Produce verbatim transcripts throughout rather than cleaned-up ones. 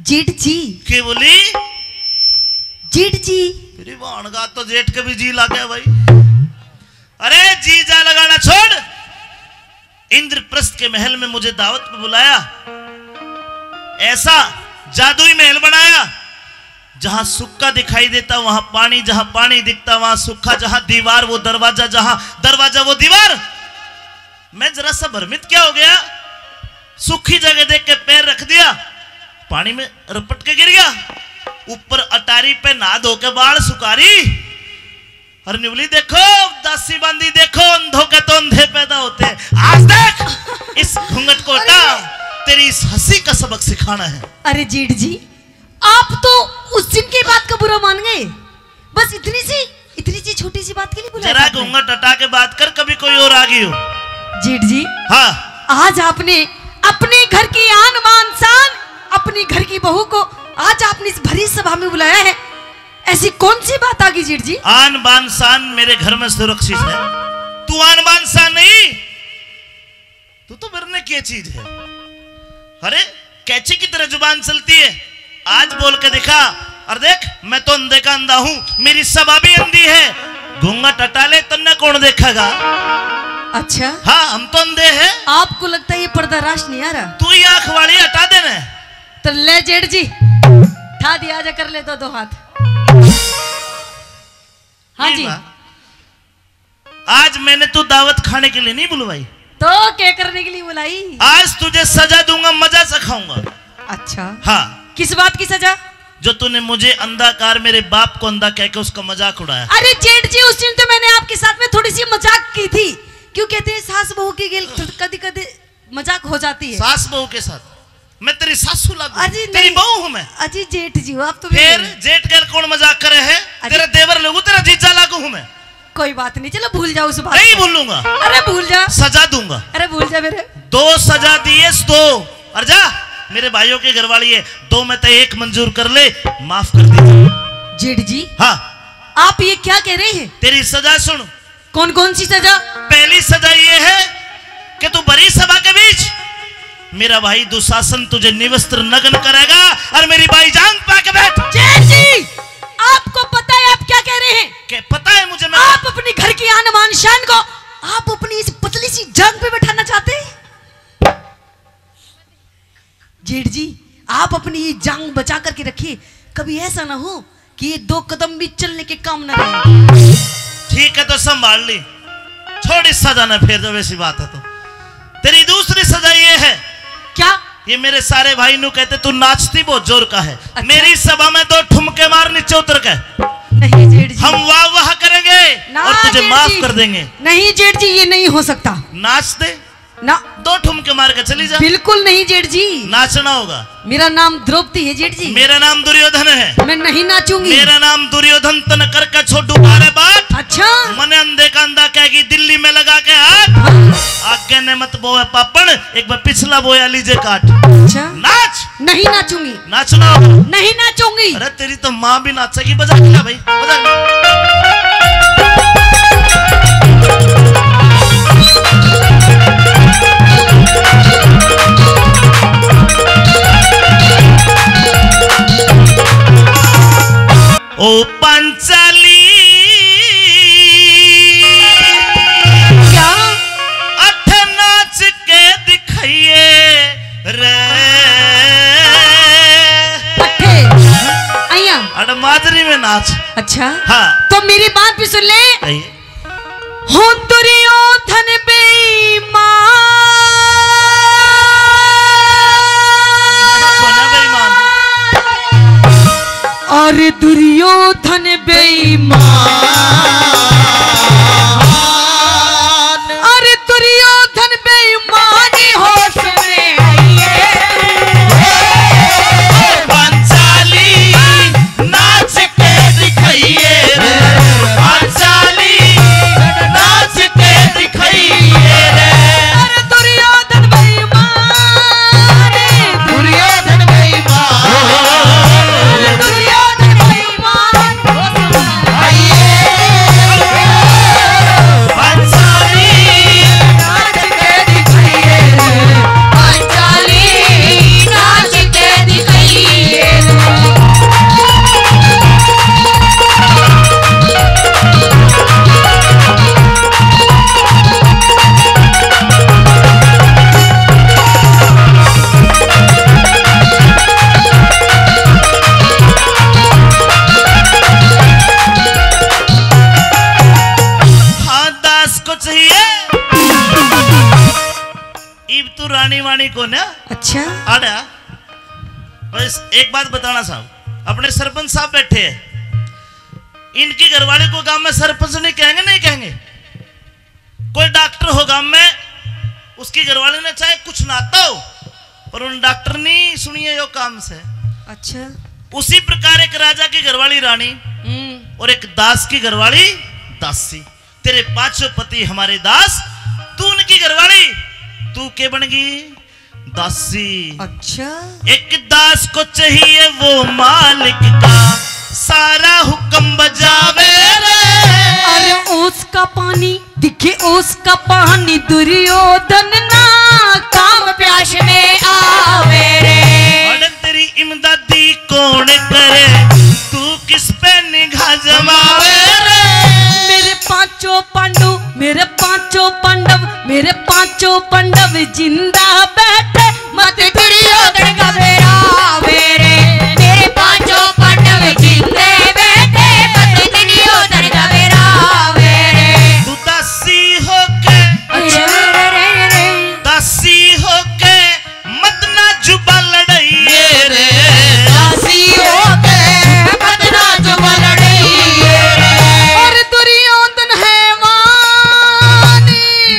जेठ जी। के बोली? जेठ जी। तेरी भाण का तो जेठ के भी जी लागे भाई। अरे जीजा लगाना छोड़, इंद्रप्रस्थ के महल में मुझे दावत पे बुलाया, ऐसा जादुई महल बनाया, जहां सूखा दिखाई देता वहां पानी, जहां पानी दिखता वहां सूखा, जहां दीवार वो दरवाजा, जहां दरवाजा वो दीवार। मैं जरा सा भ्रमित क्या हो गया, सूखी जगह देख के पैर रख दिया, पानी में रपट के गिर गया। ऊपर अटारी पे नहा धो के बाल सुकारी। और निवली देखो, दासी बांदी देखो, अंधों के तो अंधे पैदा होते हैं। आज देख इस घूंघट को हटा, अरे। तेरी इस हंसी का सबक सिखाना है। अरे जेठ जी, आप तो उस दिन की बात का बुरा मान गए। बस इतनी सी, इतनी सी छोटी सी बात के लिए बुलाया जरा आपने? घूंघट हटा के बात कर, कभी कोई और आ गई हो। जेठ जी, हाँ। आज आपने अपने घर की आन बान शान, अपनी घर की बहू को आज आपने इस भरी सभा में बुलाया है, ऐसी कौन सी बात आ गई जेठ जी? आन बान शान मेरे घर में सुरक्षित है, तू आन बान शान नहीं, तू तो मरने की चीज है। अरे कैंची की तरह जुबान चलती है, आज बोल के दिखा। और देख, मैं तो अंधे का अंधा हूँ, मेरी सभा भी अंधी है। घूंघट हटा ले, तन्ने कौन देखेगा? अच्छा। हाँ, हम तो अंधे हैं। आपको लगता है ये पर्दा रास नहीं आ रहा? तू ही आंख वाली, हटा देना। तो ले जेठ जी, ठा दिया जा, कर ले दो दो हाथ। हाँ नहीं जी। बा। आज मैंने तू दावत खाने के लिए नहीं बुलवाई। तो क्या करने के लिए बुलाई? आज तुझे सजा दूंगा, मजा से खाऊंगा। अच्छा। हाँ। किस बात की सजा? जो तूने मुझे अंधा कार, मेरे बाप को अंधा कह के उसका मजाक उड़ाया। अरे जेठ जी, उस दिन तो मैंने आपके साथ में थोड़ी सी मजाक की थी। क्यों कहते हैं, सास बहू की गेल कदी कदी मजाक हो जाती है। सास बहू के साथ? मैं तेरी सासू लागू? अरे तेरी नहीं। बहू हूँ मैं। अरे जेठ जी हो आप तो। फिर जेठ गैल कौन मजाक करे है? अरे तेरा देवर लोगू, तेरा जीजा लागू हूँ मैं। कोई बात नहीं, चलो भूल जाओ उस बात नहीं को। भूलूंगा। अरे भूल जा। सजा दूंगा। अरे भूल जा मेरे। दो सजा दिए, दो। और जा, मेरे भाइयों की घरवाली है, दो में तो एक मंजूर कर ले, माफ कर दे। जेठ जी। हाँ। आप ये क्या कह रहे हैं? तेरी सजा सुन। कौन कौन सी सजा? पहली सजा ये है कि तू भरी सभा के बीच मेरा भाई दुशासन तुझे निवस्त्र नग्न करेगा और मेरी भाई जांग पे आके बैठ। जेठ जी, आपको पता है आप क्या कह रहे हैं? क्या पता है मुझे? मैं आप अपनी घर की आन बान शान को आप अपनी इस पतली सी जांग पे बैठाना चाहते हैं? जेठ जी, आप अपनी ये जांग बचा करके रखिए, कभी ऐसा ना हो कि ये दो कदम भी चलने के काम ना रहे। ठीक है, तो संभाल ली, छोड़ इस सजा ने, फिर जब ऐसी बात है तो। तेरी दूसरी सजा ये है। क्या? ये मेरे सारे भाई नू कहते, तू नाचती बहुत जोर का है। अच्छा। मेरी सभा में दो ठुमके मार नीचे उतर के। नहीं जेठ जी। हम वाह वाह करेंगे ना और तुझे जेठ माफ जी। कर देंगे। नहीं जेठ जी, ये नहीं हो सकता। नाच दे। ना। दो ठुमके मार के चली जा। बिल्कुल नहीं जेठ जी। नाचना होगा। मेरा नाम द्रौपदी है जेठ जी। मेरा नाम दुर्योधन है। मैं नहीं नाचूंगी। मेरा नाम दुर्योधन तन करके छोड़ू बारे बाट। अच्छा। मने अंधे का अंधा कहेगी दिल्ली में लगा के हाथ। हाँ। आगे ने मत बोए पापड़, एक बार पिछला बोया लीजे काट। अच्छा। नाच। नहीं नाचूंगी। नाचना होगा। नहीं नाचूंगी। अरे तेरी तो माँ भी नाचेगी, बजा के ला भाई, बजा। ओ पंचाली। क्या? अठ नाच के दिखाइए रे। अठे। अइया। अड़ माजरी में नाच। अच्छा। हाँ। तो मेरी बात भी सुन ले। नहीं। हो दुर्योधन बेईमान। कौन है बेईमान? और दुर्योधन बेईमान। और दुर्योधन बेईमान होश में आइए। ओ पंचाली नाच के दिखाइए रे, पंचाली नाच के दिखाइए रे। अरे दुर्योधन बेईमान, दुर्योधन बेईमान, दुर्योधन बेईमान। आइए, नहीं को ना। अच्छा। आड़ा। बस एक बात बताना साहब, अपने सरपंच साहब बैठे हैं, इनकी घरवाली को गांव में सरपंच नहीं कहेंगे, नहीं कहेंगे। कोई डॉक्टर हो गांव में, उसकी घरवाली ने चाहे कुछ ना आता हो, पर उन डॉक्टर नहीं सुनिए यो काम से। अच्छा। उसी प्रकार एक राजा की घरवाली रानी हम्म। और एक दास की घरवाली दासी। तेरे पांचों पति हमारे दास, तू उनकी घरवाली, तू के बन गई? दासी। अच्छा। एक दास को चाहिए वो मालिक का, सारा हुक्म बजावे रे। अरे उसका पानी दिखे, उसका पानी दुर्योधन ना काम प्यास में आवे रे। अरे तेरी इमदादी कौन करे, तू किस पे निगाह जमावे रे? मेरे पांचों पांडव, मेरे पांचों पांडव, मेरे पांचों पांडव जिंदा बैठे, मत दुर्योधन घबरावे रे। मेरे पांचों पांडव जिंदे बैठे, मत दुर्योधन घबरावे रे। तू दासी होके, अच्छा। दासी होके मत ना जुबा लड़ाइए रे। दासी होके मत ना जुबा लड़ाइए रे। और दुर्योधन हैवान,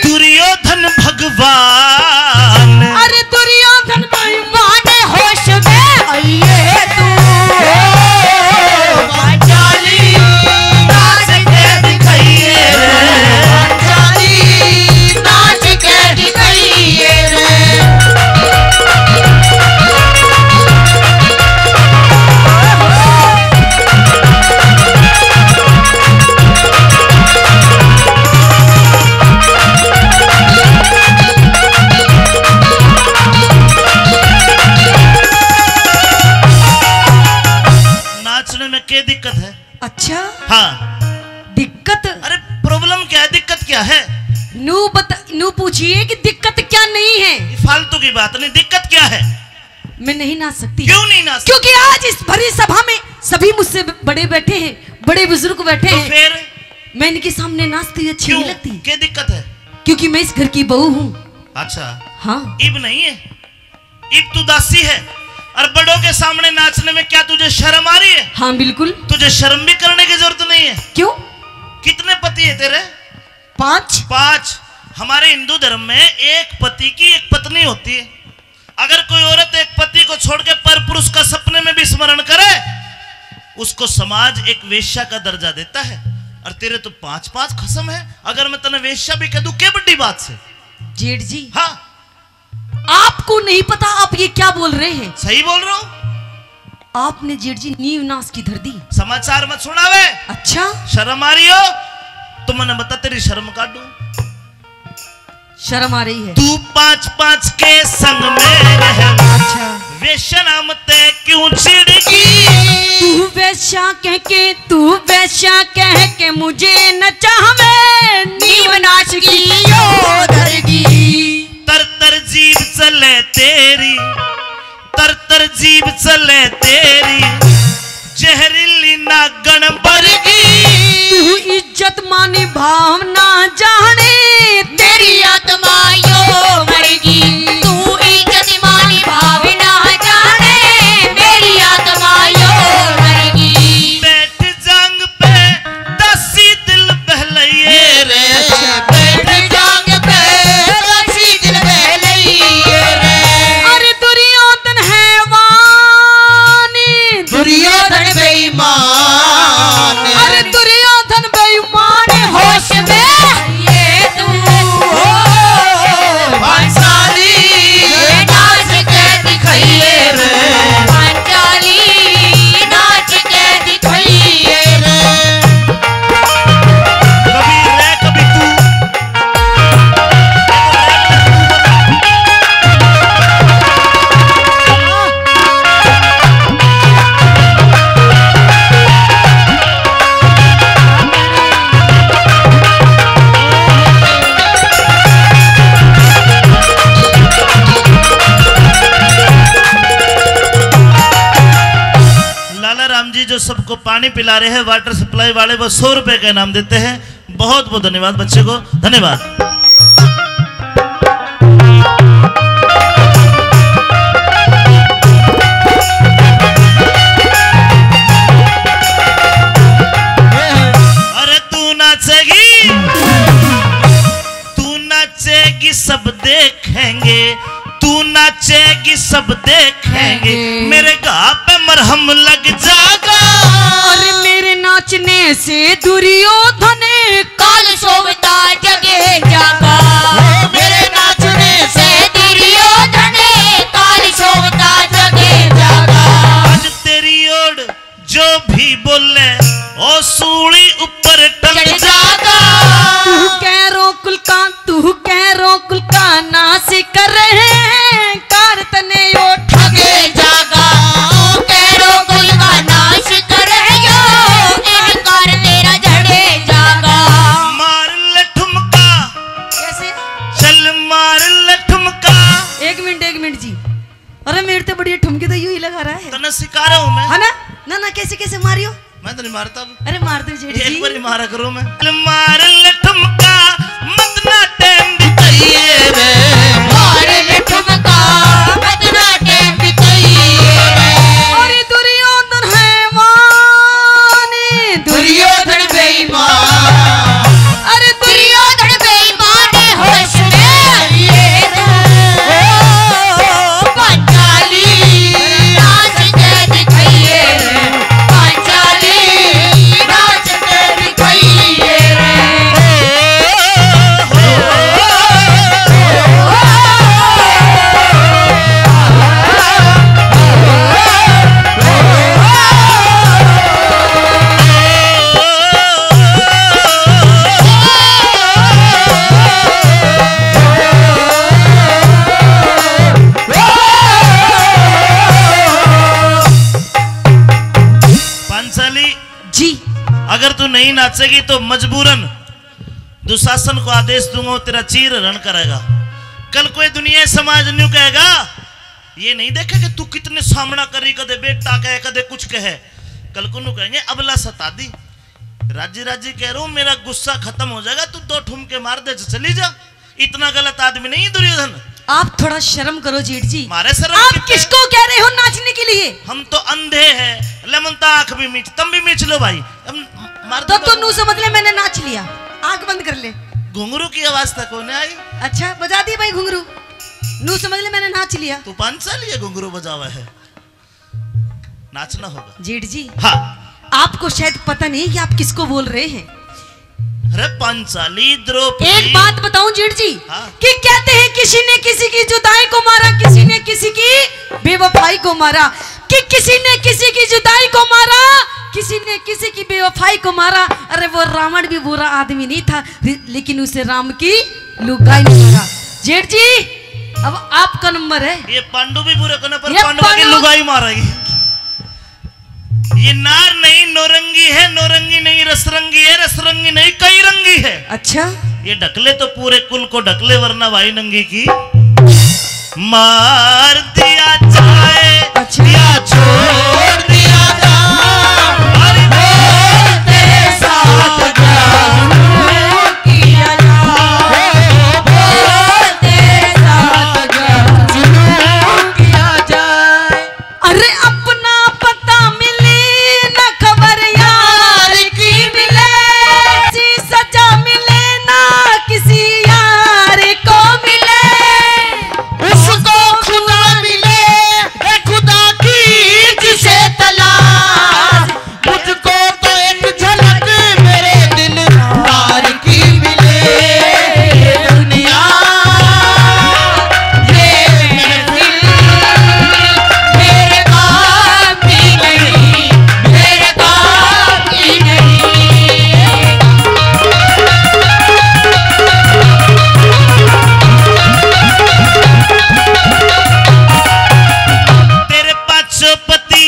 दुर्योधन भगवान। अरे दुर्योधन बेईमान, होश में आइए तू। ओ पांचाली, नाच के दिखाइए रे। पांचाली, नाच के दिखाइए रे। नाचने में क्या दिक्कत है? अच्छा। हाँ। दिक्कत? अरे problem क्या है, दिक्कत क्या है? नू बत-, नू पूछिए कि दिक्कत क्या नहीं है? ये फालतू की बात नहीं, दिक्कत क्या है? मैं नहीं नाच सकती। क्यों नहीं नाच सकती? क्योंकि आज इस भरी सभा में सभी मुझसे ब-, बड़े बैठे हैं, बड़े बुजुर्ग बैठे तो हैं। फिर? मैं इनके सामने नाचती हुई अच्छी क्यों? नहीं लगती। क्या दिक्कत है? क्योंकि मैं इस घर की बहू हूँ। अच्छा। हाँ। इब नहीं है, इब तू दासी है और बड़ों के सामने नाचने में क्या तुझे शर्म आ रही है? हाँ, बिल्कुल। तुझे शर्म भी करने की जरूरत नहीं है। क्यों? कितने पति है तेरे? पांच। पांच। हमारे हिंदू धर्म में एक पति की एक पत्नी होती है। अगर कोई औरत एक पति को छोड़ के पर पुरुष का सपने में भी स्मरण करे, उसको समाज एक वेश्या का दर्जा देता है। और तेरे तो पांच पांच खसम है। अगर मैं तने वेश्या भी कह दूं, के बड़ी बात से? जेठ जी। हाँ। आपको नहीं पता आप ये क्या बोल रहे हैं। सही बोल रहा हूँ। आपने जेठ जी नींव नाश की धर दी। समाचार मत सुनावे। अच्छा। शर्म आ रही हो तो मने बता, तेरी शर्म काढूं। शर्म आ रही है। तू पांच पांच के संग में रह। अच्छा। वेश्या नाम ते क्यों चिढ़गी? तू वेश्या कह के, तू वेश्या कह के मुझे न चाहवे, नींव नाश की यो धरगी। तर तर जीभ चले तेरी, तर तर जीभ चले तेरी, जहरीली नागण बरगी। तू इज्जत मान भाव ना जाने, तेरी आत्मा यो मरगी। तू इज्जत मान भाव ना जाने, मेरी आत्मा यो मरगी। बैठ जांग पे दासी दिल बहलाइए रे। अच्छा। बैठ जांग पे दासी दिल बहलाइए रे। अरे दुर्योधन हैवान, दुर्योधन बेईमान। अरे दुर्योधन बेईमान, होश में ये तू हो। पांचाली नाच के दिखाइए रे। पांचाली नाच के दिखाइए रे। कभी रे, कभी तू। लाला राम जी जो सबको पानी पिला रहे हैं, वाटर सप्लाई वाले, वो सौ रुपए का इनाम देते हैं। बहुत बहुत धन्यवाद बच्चे को, धन्यवाद। हम लग जागा। और मेरे नाचने से दुर्योधन काल सोवता जगे जागा। मेरे नाचने से दुर्योधन काल सोवता जगे जागा। आज तेरी ओड़ जो भी बोले, ओ सूली ऊपर टंग चढ़ जागा। तू कह रो कुल का, तू कह रो कुल का नाश कर रहे हैं, कार तने ओ ठगे जागा। तू कह रो कुल का नाश कर रहे हो, अहंकार तेरा झड़े जागा। मार ले ठुमका। कैसे? चल मार ले ठुमका। एक मिनट, एक मिनट जी। अरे मेरे तो बढ़िया ठुमकी तो यूं ही लगा रहा है। तने सिखा रहा हूँ मैं। है ना? ना, ना, कैसे, कैसे मारियो? मैं तो नहीं मारता अब। अरे मार दो जेठ जी। एक बार ही मारा करूँ मैं। मार ले ठुमका, मत ना टाइम बिताइए रे। मार ले ठुमका, मत ना टाइम बिताइए रे। अरे दुर्योधन है मान, दुर्योधन बेईमान। अरे दुर्योधन बेईमान, होश में आइए रे। ओ पांचाली, नाच के दिखाइए रे। पांचाली, नाच के दिखाइए रे। पांचाली जी। अगर तू नहीं नाचेगी तो मजबूरन दुशासन को आदेश दूंगा, वो तेरा चीर हरण करेगा। कल कोई दुनिया समाज न्यू कहेगा, ये नहीं देखे कि तू कितने सामना करी, कदे बेटा कहे, कदे कुछ कहे। कल को न्यू कहेंगे, अबला सता दी। राजी राजी कह रहा हूँ, मेरा गुस्सा खत्म हो जाएगा, तू दो ठुमके मार दे, चली जा। इतना गलत आदमी नहीं है दुर्योधन। आप थोड़ा शर्म करो जेठ जी। मारे शर्म आप कितने? किसको कह रहे हो नाचने के लिए? हम तो अंधे हैं। ले मन तो आंख भी मीच, तुम भी मीच लो भाई। हम मार तो दो। तू नू समझ ले मैंने नाच लिया। आंख बंद कर ले। घुंघरू की आवाज तक कोने आई। अच्छा बजा दी भाई घुंघरू। नू समझ ले मैंने नाच लिया। तू पांच साल ये घुंघरू बजावा है। नाचना होगा। जेठ जी, हाँ। आपको शायद पता नहीं कि आप किसको बोल रहे हैं। अरे पांचाली, द्रौपदी। एक बात बताऊं जेठ जी, हाँ। कि कहते हैं किसी ने किसी की जुदाई को मारा, किसी ने किसी की बेवफाई को मारा, कि किसी ने किसी की जुदाई को मारा, किसी ने किसी की बेवफाई को मारा। अरे वो रावण भी बुरा आदमी नहीं था, रि-, लेकिन उसे राम की लुगाई ने मारा। जेठ जी, अब आपका नंबर है। ये पांडु भी बुरे कोने पर ये पांडवों की पांडु लुगाई मारेगी। ये नार नहीं नौरंगी है, नौरंगी नहीं रसरंगी है, रसरंगी नहीं कई रंगी है। अच्छा। ये ढकले तो पूरे कुल को ढकले, वरना भाई नंगी की मार दिया जाए। अच्छा। या छोड़ दिया जाए। अरे बोल तेरे साथ क्या जुनून किया जाए। बोल तेरे साथ क्या जुनून किया जाए। अरे अपना पता मिले ना खबर यार की मिले, ऐसी सजा मिले ना किसी यार को मिले। उसको खुदा मिले, ए खुदा की जिसे तलाश। मुझको तो एक झलक मेरे दिलदार की मिले। ये दुनिया, ये महफिल मेरे काम की नहीं, मेरे काम की नहीं। तेरे पाछो पति,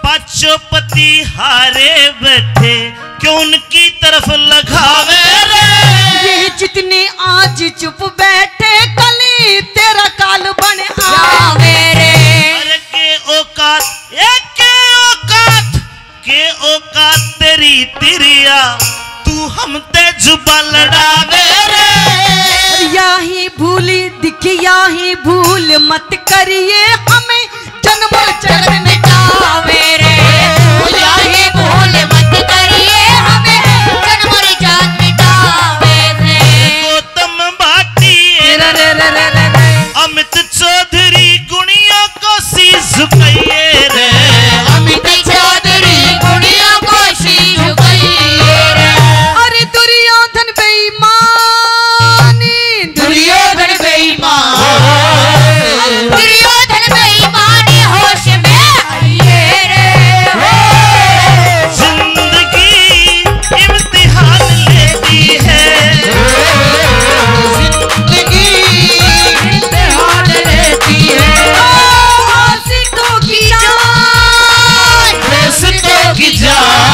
पाछो पति हारे बैठे, क्यों उनकी तरफ लखावे रे। ये जितने आज चुप बैठे, कल तेरा काल बन आवे रे। अरे के औकात, ए के औकात, के औकात तेरी तिरिया, तू हम ते जुबा लड़ावे रे। या ही भूल दिख, या ही भूल मत करिए, हमें जन्म जन्म मिटावे रे। तू या ही भूल मत करिए, हमें जन्म जन्म मिटावे रे। गौतम भाटी कहिए रे। अमित चौधरी गुड़िया को शीश कहिए रे। अरे दुर्योधन बेईमानी, दुर्योधन बेईमान, दुर्योधन बेईमानी होश में आइए रे। जिंदगी इम्तिहान लेती है। जिंदगी इम्तिहान लेती है। ओ आशिकों की जान, दोस्तों की जान।